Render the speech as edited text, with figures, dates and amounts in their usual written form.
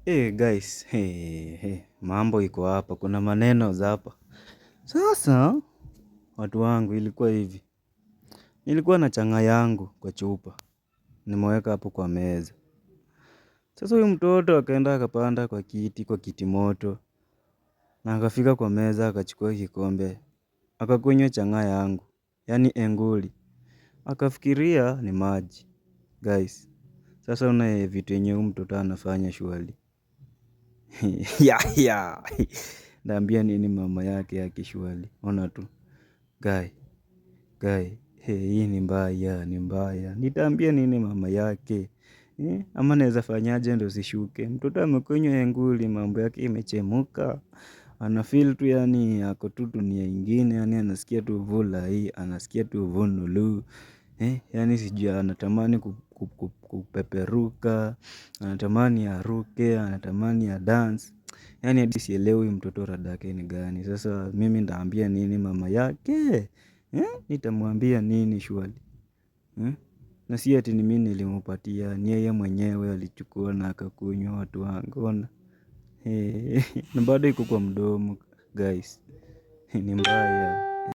Hey guys, hey, hey, mambo iko hapa, kuna maneno za hapa. Sasa watu wangu, ilikuwa hivi, nilikuwa na chang'aa yangu kwa chupa, nimeweka hapo kwa meza. Sasa huyu mtoto akaenda akapanda kwa kiti moto, na akafika kwa meza akachukua kikombe, akakunywa chang'aa yangu, yaani enguli, akafikiria ni maji. Guys, sasa una vitu yenye huyu mtoto anafanya surely. Ya. Ndaambia nini mama yake yake surely? Ona tu. Guy, guy, hey, hii ni mbaya, ni mbaya. Nitaambia nini mama yake? Eh, ama naweza fanyaje ndo sishuke? Mtoto amekunywa enguli, mambo yake imechemuka. Ana feel tu yani ako tu dunia ingine, yani anasikia tu vula hii, anasikia tu vunulu. Eh, yani sijui anatamani kupeperuka, anatamani aruke, anatamani a dance. Yani hadi sielewi mtoto rada yake ni gani. Sasa mimi nitaambia nini mama yake? Eh, nitamwambia nini surely? Eh? Na si ati ni mimi nilimpatia, ni yeye mwenyewe alichukua na akakunywa watu wangu. Ona. Eh, na bado iko kwa mdomo guys. Ni mbaya.